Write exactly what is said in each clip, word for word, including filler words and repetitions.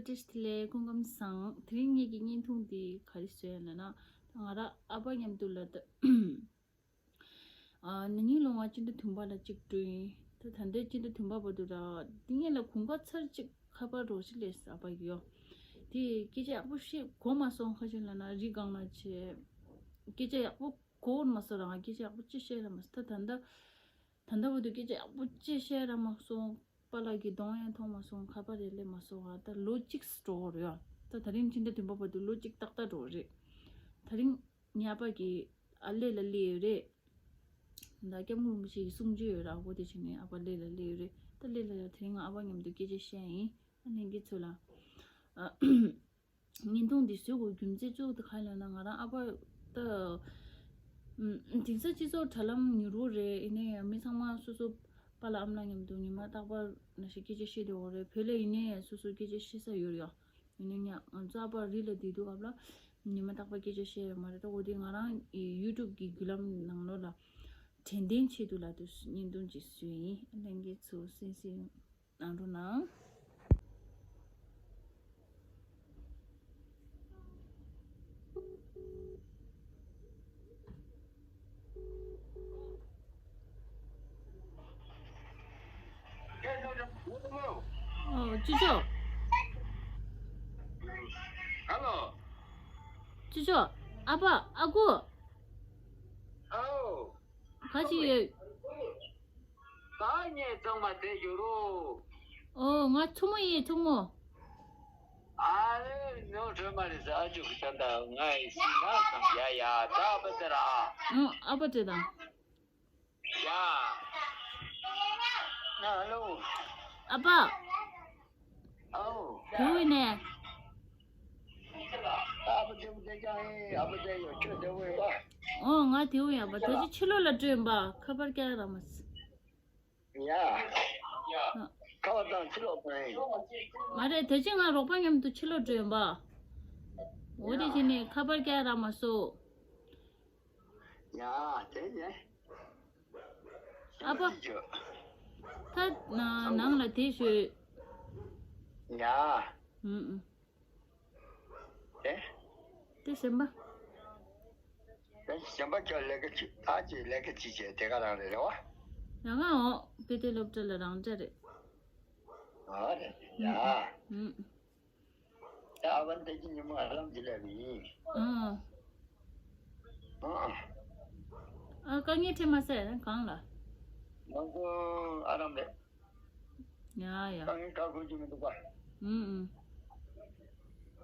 བཀྲ་ཤིས་བདེ་ལེགས། སྐུ་ཁམས་བཟང་། དེ་རིང་ངེད་ཀྱི་བརྙན་ཐུང་འདི་ག་རེ་བཟོས་ཡིན་ལབ་ན། ད་ང་རང་ཨ་ཕ་མཉམ་དུ་ལ་ད་ཨ་ན་ནིང་ལོ་ང་སྤྱི་ཟླ་བདུན་པ་ལ་གཅིག་འགྲོ་ཡིན། ད་ད་ལྟའི་སྤྱི་ཟླ་བདུན་པ་བར་དུ་ལ་འདི་ངེད་ལ་གོམ་ཁ་ཚར་གཅིག་ཁ་པར་རོགས་ཤིག་སླེབས་ཨ་ཕ་གི་ཡོ། དེ་སྐད་ཆ་ཡག་པོ་བཤད་གོ་མ་སོང་། ཁ་ཤས་ལབ་ན་རི་སྒང་ལ་བྱས། སྐད་ཆ་ཡག་པོ་གོ་མ་སོང་། རང་སྐད་ཆ་ཡག་པོ་ཅི་བཤད་ལ་མ་སོང་། ད་ད་ལྟ་ད་ལྟ་བར་དུ་སྐད་ཆ་ཡག་པོ་ཅི་བཤད་ར་མ་སོང་། པཱ་ལགས་ཀྱི་གདོང་ཡང་མཐོང་མ་སོང་། ཁ་པར་ཡང་སླེབས་མ་སོང་། ཨ་ད་ལོ་གཅིག་འགྲོ་གི་རེད་ཡ། ད་ད་རིང་ཕྱི་ཟླ་བདུན་པ་བར་དུ་ལོ་གཅིག་ཏག་ཏག་འགྲོ་གི་རེད། ད་རིང་ངའི་ཨ་ཕ་གི་ཨ་ལས་ལ་སླེབས་ཡོད་རེད། ད་སྐྱབས་མགོན་རིན་པོ་ཆེ་གི་གསུང་ཆོས་ཡོད་ར། འོ་དེ་བྱས་ནས་ཨ་ཕ་ལས་ལ་སླེབས་ཡོད་རེད། ད་ལས་ལ་ཡ་དེ་རིང་ང་ཨ་ཕ་མཉམ་དུ་སྐད་ཆ་བཤད་ཡིན། ཨ་ལྷན་རྒྱས་ཚོ་ལ། ཨ། བརྙན་ཐུང་འདི་བཟོ་དགོས་རྒྱུ་མཚན་གཙོ་བོ་དེ་ག་རེ་ལབ་ན། ང་རང་ཨ་ཕ་ད་ཨམ། དེང་སང་སྤྱི་ཚོགས་དྲ་ལམ་མྱུར་པོ་རེད། ཡིན་ན་ཡང་མི་ཚང་མ་སོ་སོ་པཱ་ལགས་ཨ་མ་ལགས་མཉམ་དུ་ཉི་མ་རྟག་པར་ནང་བཞིན་སྐད་ཆ་བཤད་བསྡད་ཡོད་རེད། བོད་ལ་ཡིན་ན་ཡང་སོ་སོ་སྐད་ཆ་བཤད་ས་ཡོད་རེད་ཡ། ཡིན་ན་ཡང་ང་ཚོ་ཨ་ཕ་རི་ལ་བསྡད་དུས་སྐབས་ལ་ཉི་མ་རྟག་པར་སྐད་ཆ་བཤད་ཡོད་མ་རེད། ད་འོ་དེ་ང་རང་ཡུ་ཊུབ་གི་བརྒྱུད་ལམ་ནང་ལོགས་ལ་དྲན་རྟེན་ཆེད་དུ་ལབ་དུས་བརྙན་ཐུང་ཅིག་བཟོས་ཡིན། ལྷན་རྒྱས་ཚོ་གསན་གཟིགས་གནང་རོགས་གནང་། ཨོ། ཅི་ཅོ། ཧ་ལོ། ཅི་ཅོ། ཨ་ཕ། ཨ་ཁུ། ཨོ། ག་ཅི་ཡོད། ད་ངས་ཚང་མ་དེ་ཡོད་རོ། ཨོ། ང་ཚོ་མོ་ཡིན། ཚོ་མོ། ཨ་རེ། ནོ་གྲོས་མ་རེད་ཟེར། ཨ་ཅོ་གི་ད་ད་ང་ཡི་སྲིད་ན་ཙམ། ཡ་ཡ། ད་ཨ་ཕ་ཟེར་ཨ། ཨོ། ཨ་ཕ་དེ་དང་། ཡ། ན་ཧ་ལོ། ཨ་ཕ། ཨོ། དེ་བས་ནས། ཨ་ཕ་དེ་བས་ཀྱང་ཨེ། ཨ་ཕ་དེ་ཡོད། ཁྱོད་དེ་བས་པ། ཨོ། ང་དེ་བས་ཡང་པ། ད་ཅི་ཕྱི་ལོགས་ལ་འགྲོ་ཡིན་པ། ཁ་པར་རྒྱག་ར་མ་སི། ཡ། ཨ། ཁ་པར་བཏང་ཕྱི་ལོགས་པ་ཡིན། མ་རེད། ད་ཅི་ང་རོགས་པ་མཉམ་དུ་ཕྱི་ལོགས་འགྲོ་ཡིན་པ། འོ་དེ་བྱས་ནས་ཁ་པར་རྒྱག་ར་མ་སོ། ཡ། དེ་ནས། ཨ་ཕ། ད་ནང་ལ་དེ་ཞོས། ཡ། ཨུམ་ཨུམ། ཨེ། དེ་གཞན་པ། དེ་གཞན་པ་ཁྱོད་ལས་ཀ་ཅི། ད་ཅི་ལས་ཀ་ཅི་བྱེད། དེ་ག་རང་རེད། རེད་བ། ཡང་ང་འོ་དཔེ་དེབ་སློབ་གྲྭ་ལ་རང་འདྲ་རེད། ཨ་རེད་ཡ། ཨུམ། ད་ཨ་ཕ་འདི་གི་ཉི་མ་ཨ་ལམ་གྱི་ལས་མི་ཡིན། ཨང་། ཨ། ཨ། དཀའ་ངལ་འཕྲད་མ་ཟད་གང་ལ། ང་ཚོ་ཨ་རམ་རེད། ཡ་ཡ། དཀའ་ངལ་ཁག་དགོས་ཀྱི་མི་འདུག་པ། ཨུམ་ཨུམ།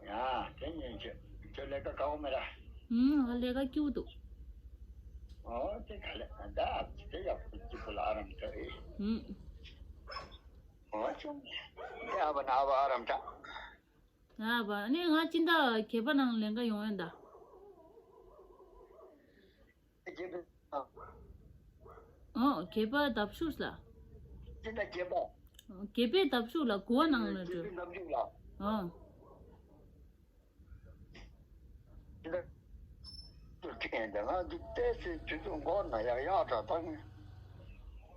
ཡ། དེ་ཉན་ཁྱོད། ཁྱོད་ལས་ཀ་དཀའ་བོ་མེད་ར། ཨུམ། ང་ལས་ཀ་སྐྱིད་པོ་འདུག་ཨོ་དེ་ག་ལས་ད་དེ་ཡག་པོ་སྐྱིད་པོ་ལ་ཨ་རམ་ད་ཨེ། ཨུམ། ཨོ་ཅུང་། དེ་ཨ་བ་ན་ཨ་བ་ཨ་རམ་ད། ཡ་བ་ནི་ང་ཅི་འདྲ་གད་པ་ནང་ལེན་ག་ཡོང་ཡོད་ད། ཨོ། གད་པ་བརྡབ་ཤུགས་ལ། ཅི་འདྲ་གད་པ། གད་པའི་བརྡབ་ཤུགས་ལ་གུ་བ་ནང་ལ་འགྲོ། གད་པའི་བརྡབ་ཤུགས་ལ། ཨོ། ཅི་འདྲ། ཅི་འདྲ་ང་འདི་ལྟས་སེ་དུས་ཚོད་འགོར་ན་ཡག་ཡག་འདྲ་ད་ངས།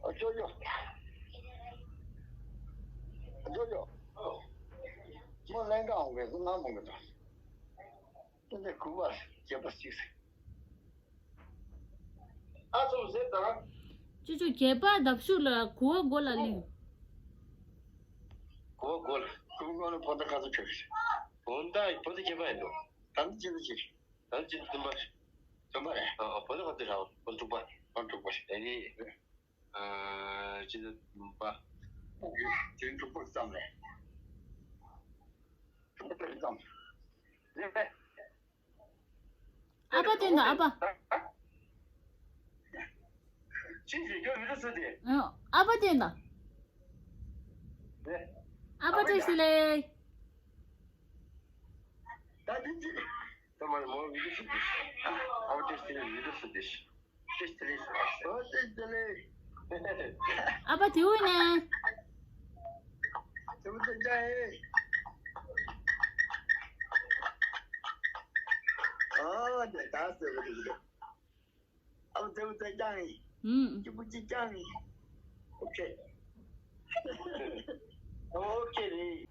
ཨ་ཅོ་ཅོ། ཨ་ཅོ་ཅོ། མོ་ལེན་ག་འོང་གི་སུ་ང་མོ་གི་ད། ཏན་ཏན་གུ་བ་གད་པ་གཅིག་སེ། ཨ་ཙུམ་ཟེར་དང་། ཅོ་ཅོ་གད་པ་བརྡབ་ཤུགས་ལ་གུ་བ་མགོ་ལ་ལིང་། གུ་བ་མགོ་ལ། གུ་བ་མགོ་ལ་ཕོ་ད་ཁ་ཚུ་ཁྱོད་ཀྱི། ཕོ་ད་ཕོ་ད་གད་པ་ཡིན་འདུག་ད་འདི་ཅི་འདི་ཅི། ད་འདི་ཅི་འདི་བདུན་པ་རེད། བདུན་པ་རེད། ཨ་ཨ་ཕོ་ད་ཕོ་ད་རེད། ཕོ་དྲུག་པ་རེད། ཕོ་དྲུག་པ་རེད། ཨ་ནི། ཨ་ཅི་འདི་བདུན་པ། ཅི་འདི་དྲུག་པ་ཙམ་རེད། དྲུག་པ་ཙམ་རེད། ཨ་ཕ་དེ་འདྲ་ཨ་ཕ། ཅི་ཞིག་ཁྱོད་ཡུལ་དུ་སུ་དེ། ཨ་ཕ་དེ་འདྲ། ཨ་ཕ་བཀྲ་ཤིས་བདེ་ལེགས། ད་དེ་ཅི། ད་མ་མོ་ཡུལ་དུ་སུ་དེ། ཨ་ཕ་བཀྲ་ཤིས་བདེ་ལེགས། ཡུལ་དུ་སུ་དེ། བཀྲ་ཤིས་བདེ་ལེགས། ཨོ་བཀྲ་ཤིས་བདེ་ལེགས། ཨ་ཕ་དེ་འོ་ནས། དེ་མོ་ཙེ་ཅང་ཨེ། ཨ་དེ་ད་ཟེར་བ་དེ་གི་དེ། ཨ་དེ་མོ་ཙེ་ཅང་ཨེ། ཨུམ། སྐྱིད་པོ་ཅི་ཅང་ཨེ། ཨོ་ཁེ། ཨོ་ཁེ་རེད།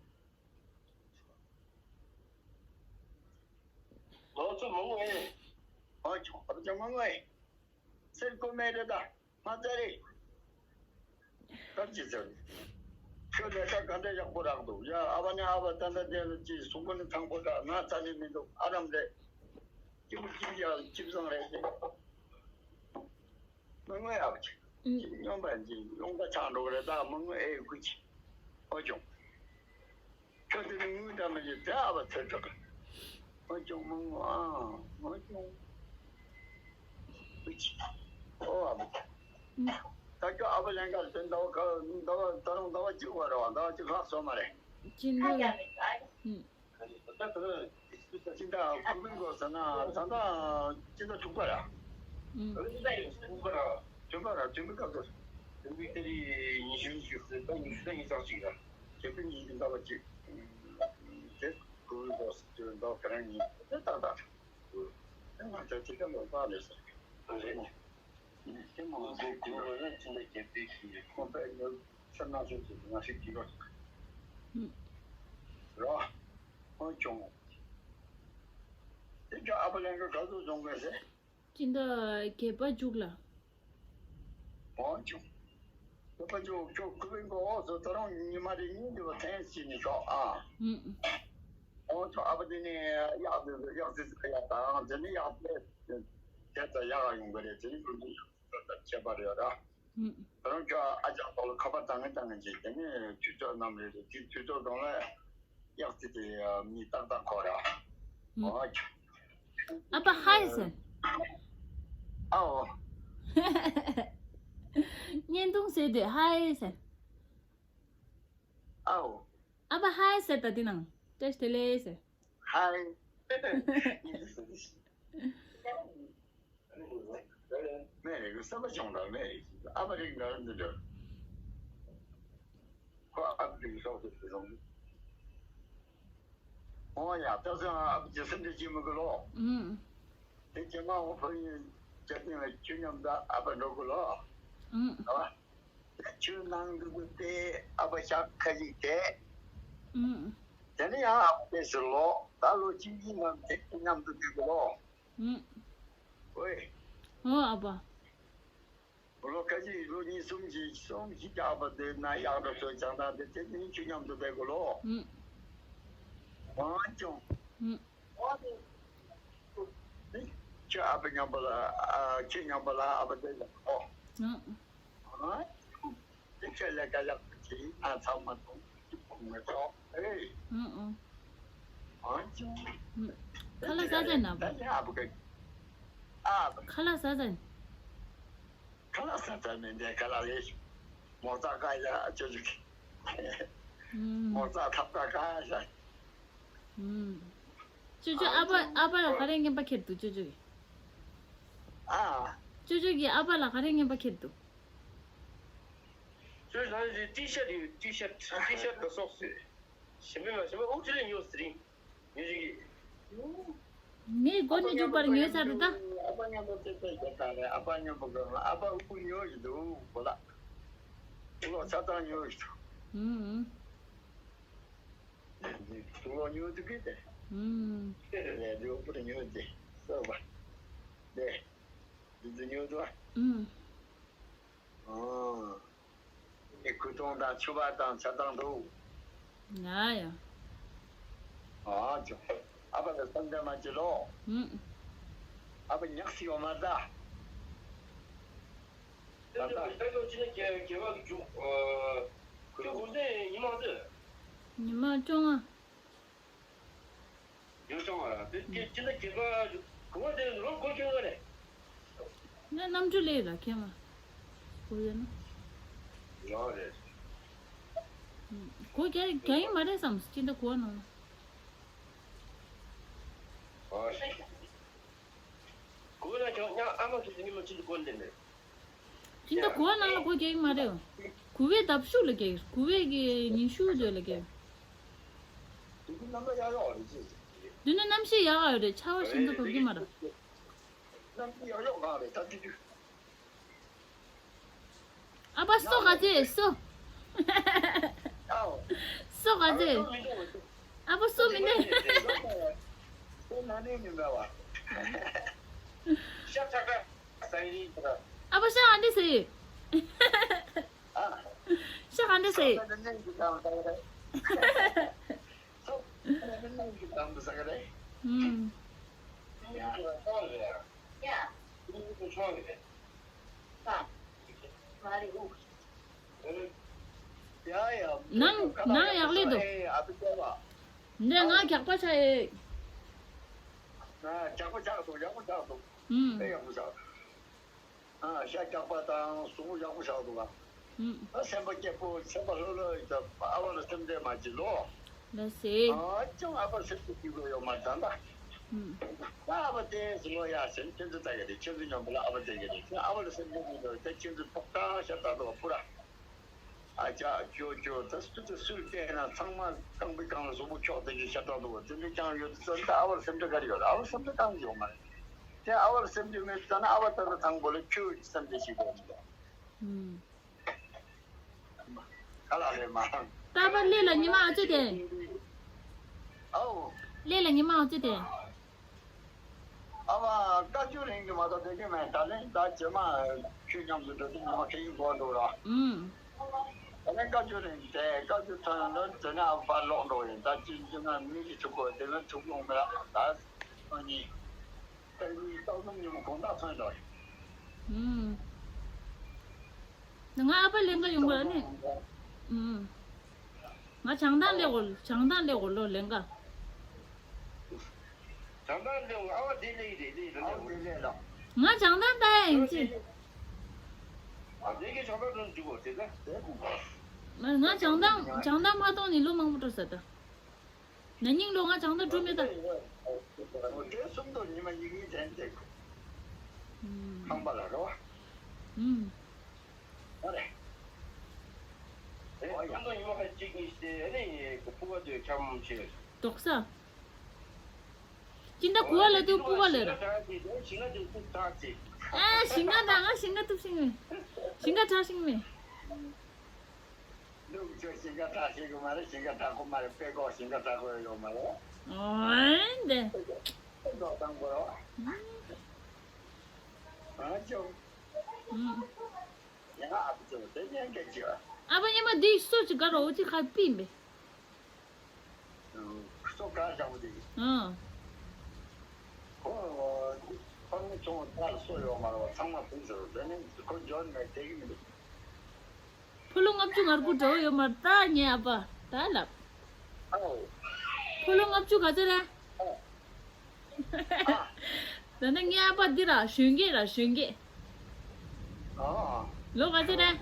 མང་ངོ་ཨེ། ཨ་ཅོ་ཨ་ཅོ་མང་ངོ་ཨེ། སེར་ཀོ་མེ་རེད་ད། མ་ཚ་རེད། གར་གྱི་ཟེར། ཁྱོད་ལས་ཀ་ག་འདྲ་ཡག་པོ་རག་འདུག་ཡ། ཨ་བ་ནི་ཨ་བ་ད་ལྟ་དེ་ལ་ཅི་གཟུགས་པོ་ནི་ཐང་པོ་འདྲ། ང་རྩ་ནས་མི་འདུག་ཨ་རམ་རེད། སྐྱིད་པོ་སྐྱིད་ཡག་སྐྱིད་བཟང་རེད་ཟེར། མི་ངོ་ཡག་ཅིག་སྙོམས་པ་ཅིག་རླུང་རྟ་ཆགས་འགྲོ་གི་རེད་ད། མི་ངོ་ཨེ་དགོས་ཅིག་ཨོ་ཅོ། ཁྱོད་དེ་ནི་དངུལ་འདྲ་མི་ཡོད་དེ། ཨ་བ་ཚེ་དྲག་ཨོ་ཅོ་མང་ངོ་ཨ། ཨོ་ཅོ། ཨོ་ཨ་བ། ད་ཁྱོད་ཨ་བ་ལེན་གར་དེ་ཟླ་བ་ག་ཟླ་བ་ད་རུང་ཟླ་བ་གཅིག་བར་བ་ཟླ་བ་གཅིག་ལྷག་སོང་མ་རེད། ཅི་འདྲ། ཨུ། སྤྱི་ཟླ་དགུ་པའི་འགོ་ཟེར་ན་ད་ལྟ་སྤྱི་ཟླ་དྲུག་པ་ར། ཨུ། དྲུག་པ་ར་དྲུག་པ་ར་དྲུག་པའི་སྐབས་སུ། དྲུག་པའི་ཏ་རིག་ཉི་ཤུ་ཉི་ཤུ་ཟེར་ད་ཉི་ཤུ་ད་ཉི་ཤུ་རྩ་གཅིག་ར། བརྒྱད་པའི་ཉིན་གྱི་ཟླ་བ་གཅིག་དེ་དགུ་པའི་འགོ་ཟེར་ཟླ་བ་ག་རང་ཡིན་དེ་ཏག་ཏག་དེ་ང་ཚོ་དེ་ག་ལོ་པ་རེད་ཟེར། རེད། དེ་མ་གོ་གོ་བ་ལ་ཅི་འདྲ་བརྒྱབ་པའི་ཤི་ཡོད་ཁོང་པས་ཉོ་ཚར་ན་ཤོད་ཅེས་ང་ཞིག་གིས་རོགས། རོ། ཧོན་ཅོང་། དེ་ག་ཨ་པ་ལན་ག་ག་ཚོད་བྱུང་གི་ཟེར། སྤྱི་ཟླ་བརྒྱད་པ་མཇུག་ལ། ཧོན་ཅོང་། བརྒྱད་པ་མཇུག་ཁྱོད་ཁུ་བིན་གོ་འོག་སུ་ད་རུང་ཉི་མ་རེ་གཉིས་འདི་བ་ཐེངས་གཅིག་ནས་ཤོག་ཨ། ཧོན་ཅོང་ཨ་པ་དེ་ནས་གཡག་དེ་གཡག་ཙི་ཙི་གཡག་དང་དེ་ནས་གཡག་དེ་དེ་ད་ཡག་ཡོང་གི་རེད། དེ་ནས་ཁུ་བིན་ཁྱད་པར་ཡོད་ར། ད་རུང་ཁྱོད་ཨ་ཅག་ཐོག་ལ་ཁ་པར་བཏང་ངེ་བཏང་ངེ་བྱས། དེ་ནས་དུས་ཚོད་ནམ་རེད་རེད། དེ་དུས་ཚོད་གང་ལ་གཡག་ཙི་དེ་མི་ཏག་ཏག་ཁོ་ར། ཨོ། ཨ་ཕ་ཧའི་ཟེར། ཨའོ། བརྙན་ཐུང་ཟེར་དུས་ཧའི་ཟེར། ཨའོ། ཨ་ཕ་ཧའི་ཟེར། ད་དེ་ནང་བཀྲ་ཤིས་བདེ་ལེགས་ཟེར། ཧའི། མེད་རེད། བསམ་པ་བྱུང་དང་མེད་རེད། ཨ་མ་རིག་འདྲ་འདི་འདྲ། ཁོ་ཨ་མ་རིག་སོགས་སུ་བྱུང་། ཨོ་ཡ། ད་སོང་ཨ་ཕ་ཅི་སེམས་འདྲི་ཅི་མི་དགོས་ལོ། ཨུམ། དེ་རྗེས་མ་འོ་ཕ་ཡིན་ཅག་ཏིང་ལ་ཁྱོད་མཉམ་དུ་ཨ་ཕ་འགྲོ་དགོས་ལོ། ཨུམ། ཨ་ཕ། ད་ཁྱོད་ནང་འདུག་གི་དེ་ཨ་ཕ་ཞག་ཁ་ཅིག་དེ། ཨུམ། དེ་ནས་ཡང་ཨ་ཕ་དེ་ཟེར་ལོ། ད་ལོ་གཅིག་གཉིས་ནང་དེ་ཁྱོད་མཉམ་དུ་འདུག་གི་ལོ། ཨུམ། ཨོའི། ཨོ་ཨ་ཕ། ལོ་ཁ་ཅིག་ལོ་གཉིས་གསུམ་ཅིག་གསུམ་ཅིག་ཀྱང་ཨ་ཕ་དེ་ན་ཡག་འགྲོ་སོང་ཀྱང་ད་དེ་དེ་ནས་ཁྱོད་མཉམ་དུ་བསྡད་དགོས་ལོ། ཨུམ། ཨང་ཅང་། ཨུམ། ཁྱོད་ཨ་ཕ་མཉམ་པོ་ལ་ཨ་ཁྱོད་མཉམ་པོ་ལ་ཨ་ཕ་དེ་ལ་ཨོ། ཨུམ། ཨང་། དེ་ཁྱོད་ལས་ཀ་ཡག་པོ་བྱེད། ཨ་ཚང་མ་དང་ཁོང་མི་ཐོག་ཨེ། ཨུམ་ཨུམ། ཨང་ཅང་། ཨུམ། ཁ་ལག་ཟ་ཟིན་ན་ད་ལས་ཨ་ཕ་ག་ཨ་ཕ། ཁ་ལག་ཟ་ཟིན། ཁ་ལག་ཟ་ཟིན་མིན་དེ་ཁ་ལག་ལས། མོ་ཙ་ཀ་ཡ་ཅོ་ཅོ་གི། ཨུམ། མོ་ཙ་ཐབ་ཀ་ཀ་ཡ། ཨུམ། ཅོ་ཅོ་ཨ་ཕ་ཨ་ཕ་ལ་ག་རེ་རྔན་པ་ཁྱེར་འདུག་ཅོ་ཅོ་གི། ཨ། ཅོ་ཅོ་གི་ཨ་ཕ་ལ་ག་རེ་རྔན་པ་ཁྱེར་འདུག་ཁྱོད་རང་གི་ཊི་ཤར་ཡོད། ཊི་ཤར་ཊི་ཤར་དང་སོགས་སུ་ཞིམ་པོ་མ་ཞིམ་པོ་འུ་ཅི་ལས་ཉོ་ཟེར་རིང་ཉོ་ཞིག་གི། ངས་སྒོ་ནས་མཇུག་བར་ཉོས་ཚར་རེད་ད། ཨ་ཕ་མཉམ་པོ་ཙེ་ཙེ་རྒྱབ་ད་རེད། ཨ་ཕ་མཉམ་པོ་གང་ལ་ཨ་ཕ་དབུགས་ཉོ་ཞིག་འདུག་གོ་ལ། དབུགས་ལོག་ཆ་ཚང་ཉོ་ཞིག་འདུག་ཨུམ། དབུགས་ལོག་ཉོ་འདུག་གི་དེ། ཨུམ། དེ་རེད་དེ་དབུགས་ཉོ་དེ་སོ་བ། དེ། འདི་ཚོ་ཉོ་འདུག་ཨ། ཨུམ། ཨོ། ངས་གོས་ཐུང་དང་ཕྱུ་པ་དང་ཆ་ཚང་འདུག་ང་ཡ། ཨ་ཅོ། ཨ་ཕ་ལ་སེམས་ཁྲལ་མ་བྱེད་ལོ། ཨུམ། ཨ་ཕ་ཉག་སི་ཡོང་མ་ད། ད་ད། ད་ཅོ་ཅི་ནས་རྒྱལ་རྒྱལ་བ་གི་རྒྱུག་ཨ། ཁྱོད་གུང་སེང་ཉི་མ་ཚོད། ཉི་མ་བཅོ་ལྔ། ཡོ་བྱང་བ་ར་དེ་དེ་ཅི་ལ་གྱེར་པ་གོ་བ་དེ་ལོ་གོ་ཁྱོད་ལ་རེད། ང་གནམ་གྲུ་ལས་ལ་ཁྱེད་མ་གོ་ཡོད་ན། ཡོད་རེད། གོ་རྒྱ་རྒྱ་ཡིན་མ་རེད་བསམ་ཅི་འདྲ་གོ་བ་ནང་། ཨོ། གོ་ན་ཁྱོད་ཉ་ཨ་མ་ཁྱེད་ཉི་མ་ཅི་འདྲ་གོ་འདི་ནས། དེ་འདྲ་གོ་བ་ནང་ལ་གོ་རྒྱག་གི་མ་རེད། གོ་བའི་ལྡབ་ཤུགས་ལ་རྒྱག་གི་རེད། གོ་བའི་གི་ཉི་ཤུ་དེ་ལ་རྒྱག་གི་རེད། དེ་ཚོ་རྣམ་པ་ཡག་ཡོག་རེད་ཅེས། འདི་ནི་གནམ་གཤིས་ཡག་ཡོད་རེད། ཆར་པ་ཞིམ་པོ་བབས་ཀྱི་མ་རེད། གནམ་གཤིས་ཡག་ཡོག་གང་རེད་ད་དེ་དུས། ཨ་ཕ་སོ་ག་ཚོད་སོ། ཨའོ། སོ་ག་ཚོད། ཨ་ཕ་སོ་མི་འདུག་སོ་མ་ནས་མི་འདྲ་བ། ཤ་ཁྲག་ཁྲག་ཟ་ཡི་རེད། ཨ་ཕ་ཤ་ག་འདྲ་ཟེར། ཨ། ཤ་ག་འདྲ་ཟེར། ཤ་ནི་ནི་གི་དང་ཟ་གི་རེད། ཤ་ནི་ནི་གི་དང་ཟ་གི་རེད། ཨུམ། ཡ། ཡ། ཡ་ཡ། ནང་ནང་ཡག་ལེ་འདུག་ཨེ་ཨ་བི་ཀ་བ། འདི་ང་རྒྱགས་པ་ཆགས་ཡོད། ཨ་རྒྱགས་པ་ཆགས་འདུག་ཡག་པོ་ཆགས་འདུག་ཨུམ། དཔེ་ཡག་པོ་ཆགས་འདུག་ཨ་ཤ་རྒྱགས་པ་དང་གཟུགས་པོ་ཡག་པོ་ཆགས་འདུག་ཨ། ཨུམ། ཨ་སེམས་པ་སྐྱིད་པོ་སེམས་པ་ལྷོད་ལྷོད་ཡོད་ད་ཨ་བ་ལ་སེམས་ཁྲལ་མ་བྱེད་ལོ། ལགས་སེ། ཨ་ཅང་ཨ་བ་སེམས་ཁྲལ་བྱེད་དགོས་ཡོད་མ་རེད་ད་ད། ཨུམ། ད་ཨ་བ་བསྟེན་ཟེར་ལོ་ཡ་ཟེར་ཁྱེད་ཚོ་ལྟ་གི་རེད་ཁྱེད་ཚོ་མཉམ་པོ་ལ་ཨ་བ་བསྟེན་གི་རེད་ཨ་བ་ལ་སེམས་ཁྲལ་མི་འདུག་ད་ཁྱེད་ཚོ་ཐོག་ཐག་ཤ་ད་དོ་པུ་ར། ཨ་ཅག་ཅོ་ཅོ་ད་སུ་ད་སུར་བལྟས་ན་ཚང་མ་རྐང་པའི་རྐང་ལ་གཟུགས་པོ་འཁྱོག་དེ་གི་ཤ་སྟག་འདུག་བ་དེ་འདྲའི་ཀྱང་ཡོད་ཙང་ད་ཨ་བར་སེམས་ཁྲལ་ག་རེ་ཡོད་ཨ་བར་སེམས་ཁྲལ་གང་ཡོད་མ་རེད། དེ་ཨ་བར་སེམས་ཁྲལ་མེད་ཙང་ན་ཨ་བར་ད་ད་དང་པོ་ལ་ཁྱོད་ཀྱི་སེམས་ཁྲལ་ཞིག་དགོས་འདུག་ཨུམ། ག་ལ་རེད་མ། རྟག་པར་ལས་ལ་ཉི་མ་ཨ་ཙི་དེ། ཨའོ། ལས་ལ་ཉི་མ་ཨ་ཙི་དེ། ཨ་མ་བཀའ་བརྒྱུད་རིང་གི་མ་གཏོགས་བསྡད་ཀྱི་མེད། ད་ལན་ད་རྗེས་མ་ཁྱོད་མཉམ་དུ་འགྲོ་དུས་ཉི་མ་ཁ་ཡིན་གོ་འགྲོ་ར། ཨུམ། ད་ལན་བཀའ་བརྒྱུད་རིང་དེ་བཀའ་བརྒྱུད་ཐོན་ནོ་དེ་ནས་ཨ་ཕ་ལོག་འགྲོ་ཡིན། ད་ཅི་ཅི་ན་མི་གི་ཐུག་གོ་དེ་ནས་ཐུག་ཡོང་མེད་ལ་ད་ཨ་ནི་ད་ཡི་ཏོག་ཙམ་ཉི་མ་དགོང་དག་ཐོན་འགྲོ་ཡིན། ཨུམ། ང་ཨ་ཕ་ལེན་ག་ཡོང་གི་ཨ་ནི། ཨུམ། ང་བྱང་ཐང་ལེ་གོ་བྱང་ཐང་ལེ་གོ་ལོ་ལེན་ག་བྱང་ཐང་ལེ་གོ་ཨ་བ་དེ་ལེ་ཡི་རེད་ལེ་རེད་ལེ་གོ་ང་བྱང་ཐང་ལྟ་ཡ་ཡིན་ཅི། ཨ་དེ་གི་བྱང་ཐང་དུ་འཇུག་གོ་དེ་ད་དེ་གོ་ང་བྱང་ཐང་བྱང་ཐང་མ་གཏོང་ནི་ལོ་མང་པོ་འགྲོ་ས་ད། ན་ནིང་ལོ་ང་བྱང་ཐང་འགྲོ་མེད་ད། དེ་གསུམ་དུ་ཉི་མ་ཡིན་ཡིན་དྲན་དེ་གོ་ཨུམ། ཁང་པ་ལ་རོ། ཨུམ། ཨ་རེ། ཨེ་ཨོ་ཡ། ཁོང་ཚོ་ཉི་མ་ཁ་གཅིག་གཉིས་ཤིག་ཨ་ནི་ཕུ་བ་དུ་འཁྱམ་ཆེ། དོག་ས། ཅི་འདྲ་གོ་བ་ལ་དུ་ཕུ་བ་ལ་ར། ཞིང་ཁ་དུ་ཐུག་ཐག་ཅིག་ཨ་ཞིང་ཁ་དང་ང་ཞིང་ཁ་ཐུབ་ཤིང་མེད། ཞིང་ཁ་དྲག་ཤིང་མེད། ནུབ་ཕྱོགས་ཞིང་ཁ་དྲག་ཤིང་གི་མ་རེད། ཞིང་ཁ་དྲག་གོ་མ་རེད། དཔེ་ཀོག་ཞིང་ཁ་དྲག་གོ་ཡོད་མ་རེད། ཨོ་འདི། དཔེ་ཀོག་དང་པོ་རོ། ཨ་ཅོ། ཨུམ། ཡང་ཨ་བུ་ཅོ་དེ་ཉན་ག་ཅི་བ། ཨ་བ་ཉི་མ་འདི་སུ་ཅི་ག་རོ་འོ་ཅི་ཁ་པིན་པེ། སོ་ག་ཅང་བ་དེ། ཨང་། ཁོ་ཁོ་ནི་ཅུང་ད་སོ་ཡོད་མ་རེད་བ། ཚང་མ་ཕུང་ཟེར་རོ་དེ་ནི་ཁོ་འཇོན་མེད་དེ་གི་མི་འདུག་ཕོ་ལོ་ལྔ་བཅུ་ང་དགུ་འགྲོ་ཡོད་མ་རེད་ད་ངའི་ཨ་ཕ་ད་ལབ། ཨོ། ཕོ་ལོ་ལྔ་བཅུ་ག་ཚོད་རེད། ད་ནི་ངའི་ཨ་ཕ་འདི་ར་གཞོན་སྐྱེས་ར་གཞོན་སྐྱེས། ཨ། ལོ་ག་ཚོད་རེད།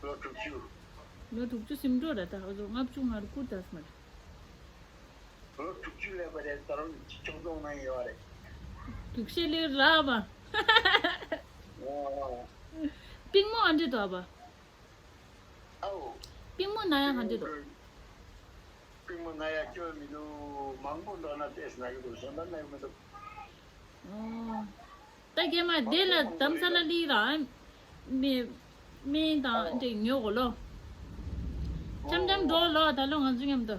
ལོ་དྲུག་ཅུ། ལོ་དྲུག་ཅུ་ཟིན་འགྲོ་ར་ད་ཨ་ཟོ་ལྔ་བཅུ་ང་དགུ་ད་སྨ་རེད། ལོ་དྲུག་ཅུ་སླེབས་པ་རེད་ད་རུང་ཁྱུག་ཙམ་ན་ཡོད་རེད། དུག་ཤེས་ལོས་ར་བ། ཨོ། པིང་མོ་ཨ་འདྲེ་དོ་བ། ཨའོ། པིང་མོ་ན་ཡ་ག་འདྲ་འདུག་པིང་མོ་ན་ཡ་སྐྱོ་མི་འདུག་མང་པོ་འགྲོ་ན་ཏེས་ན་གི་འདུག་གཞན་པ་ན་གི་མི་འདུག་ཨོ། ད་རྒན་མ་དེ་ལ་དམ་ས་ལ་ལི་ར་མི་མི་དང་འདྲེ་ཉོ་གོ་ལོ། འཆམ་འཆམ་འགྲོ་ལོ་ད་ལོ་ང་ཚོ་མཉམ་དུ།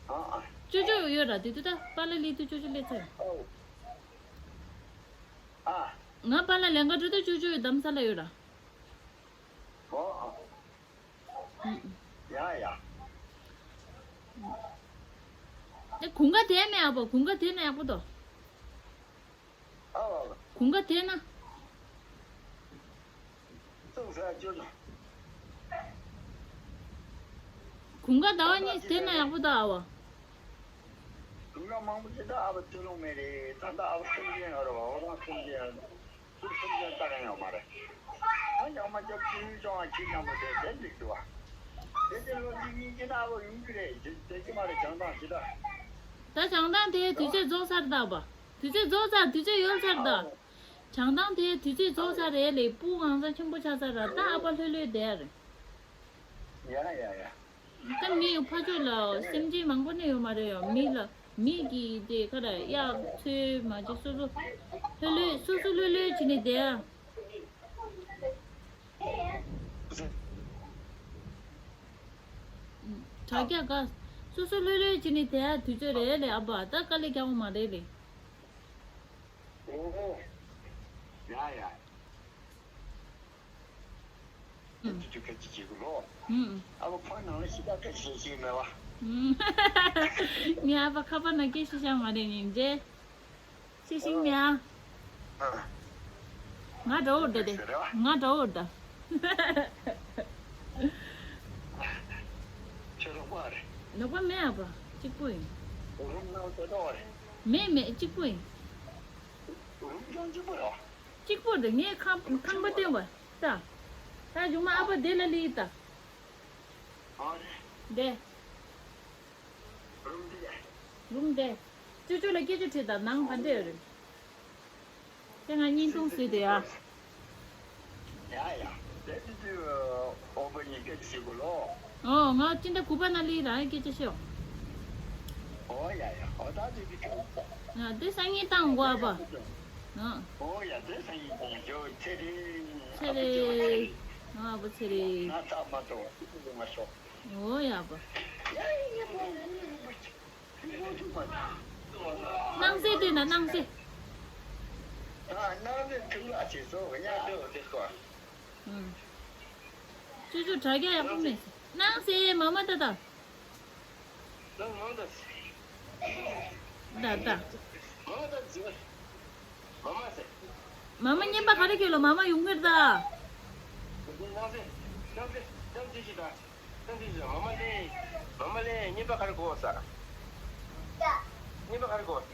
ཨ་ཨ། ཅོ་ཅོ་ཡོད་ར་དེ་དུས་ད་པཱ་ལགས་སླེབས་དུས་ཅོ་ཅོ་སླེབས་ཚར། ཨོ། ཨ། ང་པཱ་ལགས་ལེན་ག་འགྲོ་དུས་ཅོ་ཅོ་ཡོད་དམ་ས་ལ་ཡོད་ར། ཨོ། ཨ། ཡ་ཡ། ཨེ་གུང་ག་དེ་ནས་ཨ་བ་གུང་ག་དེ་ན་ཡག་པོ་དོ། ཨ་བ་བ། གུང་ག་དེ་ན། ཙུག་ས་ཅོ་ཅོ། གུང་ག་ཟླ་བ་གཉིས་དེ་ན་ཡག་པོ་དོ་ཨ་བ། གུང་ག་མང་པོ་ཅི་ད་ཨ་བ་ཐུག་ལོང་མེད་རེད། ད་ལྟ་ཨ་བ་སེམས་ཅན་ཡོད་རེད་བ། འོ་རང་སེམས་ཅན་ཡོད་རེད། ཚུར་ཚུར་ཅན་ལྟ་ག་ཡོད་མ་རེད། ཨ་ཡག་མ་རྒྱབ་ཀྱི་ཡུལ་ཅོང་ཨ་ཁྱི་རྐྱང་པོ་དེ་དེ་འགྲིག་འདུག་བ། དེ་དེ་ལོ་གཅིག་གཉིས་ཀྱི་ནང་ལོ་ཡོང་གི་རེད། དེ་དེ་ཅི་མ་རེད་བྱང་ཐང་ཞི་ད། ད་བྱང་ཐང་དེ་དུས་ཚོད་རྫོགས་ཚར་ད་བ། དུས་ཚོད་རྫོགས་ཚར་དུས་ཚོད་ཡོལ་ཚར་ད། བྱང་ཐང་དེ་དུས་ཚོད་རྫོགས་ཚར་རེད་ལེ་སྤུ་གང་ས་ཆེན་པོ་ཆགས་ཚར་ར་ད་ཨ་ཕ་ལྷོད་ལྷོད་བསྡད་ཡ་རེད། ཡ་ཡ་ཡ། ད་མི་ཕ་ཕྱོགས་ལ་སེམས་ཅན་མང་པོ་ནི་ཡོད་མ་རེད་ཡ། མི་ལ་མི་གི་དེ་ཁ་ལ་གཡག་ཚོས་མ་ཅིག་སོ་སོ་ལྷོད་ལྷོད་སོ་སོ་ལྷོད་ལྷོད་བྱས་ནས་བསྡད་ཡ། དྲ་རྒྱ་དགའ། སོ་སོ་ལྷོད་ལྷོད་བྱས་ནས་བསྡད་ཡ་དུས་ཚོད་རེད་ལེ། ཨ་ཕ་ད་དཀའ་ལས་རྒྱག་དགོས་མ་རེད་ལེ། ཨོ། ཡ་ཡ། ཨུམ། དེ་དུས་སྐད་ཆ་བྱེད་དགོས་ལོ། ཨུམ། ཨ་ཕ་ཕར་ནང་ལ་ཤི་ད་སྐད་ཆ་བཤད་ཤེས་མེད་པ། ཨུམ། ངའི་ཨ་ཕ་ཁ་པར་ནང་སྐད་ཆ་བཤད་མ་རེད་ཉིན་རྗེ། ཤེས་ཤིང་མེད་ཨ། ང་འདྲ་བོ་འདྲ་དེ། ཟེར་བ། ང་འདྲ་བོ་འདྲ། ཁྱོད་རོགས་པ་རེད། རོགས་པ་མེད་ཨ་ཕ། གཅིག་པོ་ཡིན། རུམ་ནང་དེ་འདྲ་བ་རེད། མེད་མེད་གཅིག་པོ་ཡིན། རུམ་ཀྱང་གཅིག་པོ་རེད་བ། གཅིག་པོ་རེད། ངས་ཁང་ཁང་པ་བསྟན་པ། ད། ད་གཞུག་མ་ཨ་ཕ་དེ་ལ་ལི་ད། ཨ་རེད། དེ། རུམ་དེ། རུམ་དེ། ཅོ་ཅོ་ལ་སྐད་ཆ་དྲིས་དང་ནང་ག་འདྲ་ཡོད་རེད། དེ་ང་བརྙན་ཐུང་བཟོས་དེ་ཡ། ཡ་ཡ། དེ་དུས་དུས་ཨོ་པ་ཉིན་སྐད་ཆ་ཞིག་གོ་ལོ། ཨོ་ང་སྤྱི་ཟླ་དགུ་པ་ན་ལི་རང་སྐད་ཆ་ཤོག་ཨོ་ཡ་ཡ། ཨོ་ད་དུས་དུས་ཁྱོད། ང་དེ་སང་ཉིན་བཏང་དགོས་ཨ་ཕ། ཨ། ཨོ་ཡ་དེ་སང་ཉིན་བཏང་ཞོ་ཚེ་རེད། ཚེ་རེད། ཨ་ཕ་ཚེ་རེད། ང་ཚ་མ་གཏོགས་ང་ཤོག་ཨོ་ཡ་ཕ། སྣང་གསལ་སྟོན་ན་སྣང་གསལ། ཨ་སྣང་གསལ་ཐུགས་ལ་བྱེད་སོ་ཉག་ཏོ་དེ་སྐོར། ཨུམ། ཅོ་ཅོ་དྲ་རྒྱ་ཡག་པོ་མེད། སྣང་གསལ་མ་མ་ད་ད། ད་ད། མ་མ་བརྙན་པ་ག་རེ་ཁྱོད་ལ་མ་མ་ཡོང་གི་རེད་ད། མ་མ་ལེ། མ་མ་ལེ། བརྙན་པ་ག་རེ་གོ་ས། བརྙན་པ་ག་རེ་གོ་ས།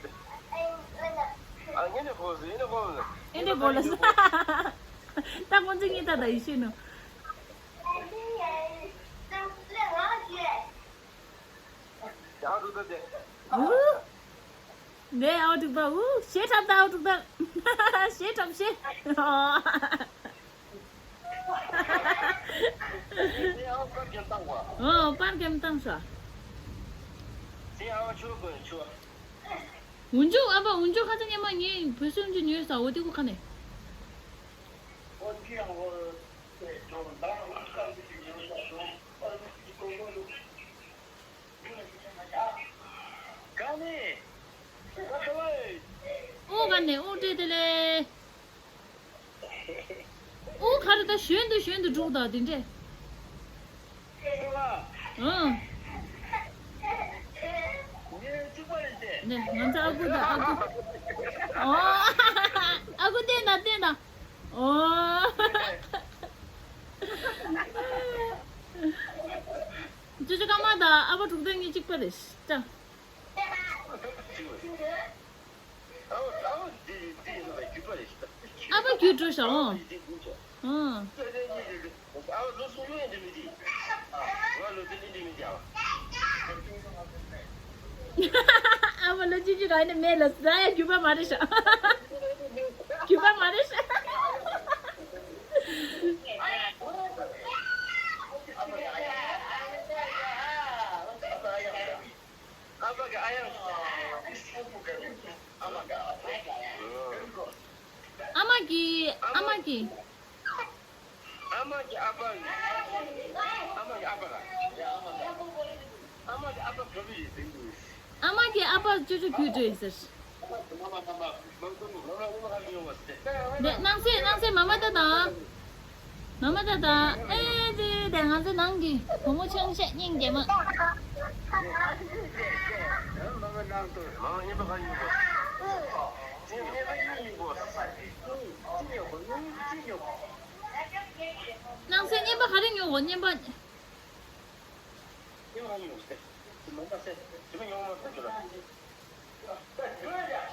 ཨ་བརྙན་པ་གོ་ས་བརྙན་པ་གོ་ས། ཨེ་འདྲ་གོ་ལ་ས། ད་ཁོང་ཚོ་གཉིས་ད་ད་ཡིད་ཤེས་ནོ། ཨ་འགྲུག་ད་དེ། ཨུ། ནས་ཨ་འགྲུག་ད། ཨུ་ཞེ་ཁྲབ་ད་ཨ་འགྲུག་ད། ཞེ་ཁྲབ་ཞེ། ཨོ་པར་གྱམ་བཏང་ཤག་འུན་ཆུ་ཨ་ཕ་འུན་ཆུ་ཁ་ཚ་ཉི་མ་ངས་བོད་སོན་གྱི་ཉོས་ས་འོ་དེ་ཁོ་ཁ་ནས། ཨོ་ག་ནས་ཨོ་སྤྲད་དེ་ལས། ཨོ་ག་རེ་ད་གཞོན་དུ་གཞོན་དུ་འགྲོ་གི་འདུག་དེ་འདྲས། ཨང་། ནས་ང་ཚོ་ཨ་ཁུ་དང་ཨ་ཁུ། ཨོ། ཨ་ཁུ་བསྟན་དང་བསྟན་དང་། ཨོ། ཅོ་ཅོ་ཀརྨ་དང་ཨ་ཕ་དྲུག་ལྡན་གཉིས་གཅིག་པ་རེད་ཤག་ཨ་ཕ་རྒྱུད་འགྲོ་ཤག་ཨོ། ཨང་། ཨ་ཕ་ལོ་གཅིག་གཅིག་རང་ནས་མེད་ལ་ཟ་ཡ་རྒྱུད་པ་མ་རེད་ཤག་རྒྱུད་པ་མ་རེད་ཤག་ཨ་མ་གི་ཨ་ཡང་། ཨ་མ་གི་ཨ་མ་གི་ཨ་མ་གི་ཨ་ཕ། ཨ་མ་གི་ཨ་ཕ་ལ། ཨ་མ་གི་ཨ་ཕ་ག་དུས་ཡིན་ཟིན་དུས། ཨ་མ་གི་ཨ་ཕ་ཅོ་ཅོ་གྱུར་འགྲོ་ཡིན་ཟེར། འདི་སྣང་གསལ་སྣང་གསལ་མ་མ་ད་དང་། མ་མ་ད་དང་། ཨེ་དེ་དེ་ང་ཚོ་ནང་གི་བུ་མོ་ཆུང་ཤས་སྙིང་རྗེ་མོ། སྣང་གསལ་བརྙན་པ་ག་རེ་ཉོ་གོ་བརྙན་པ།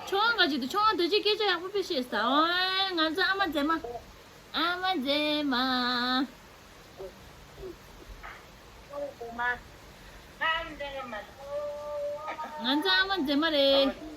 ཆུང་ང་གཅིག་ཏུ་ཆུང་ང་འདི་ཅིག་སྐད་ཆ་ཡག་པོ་དཔེ་བཤད་ས། ཨོའི་ང་ཚོ་ཨ་མ་མཛེས་མ། ཨ་མ་མཛེས་མ། ང་ཚོ་ཨ་མ་མཛེས་མ་རེད།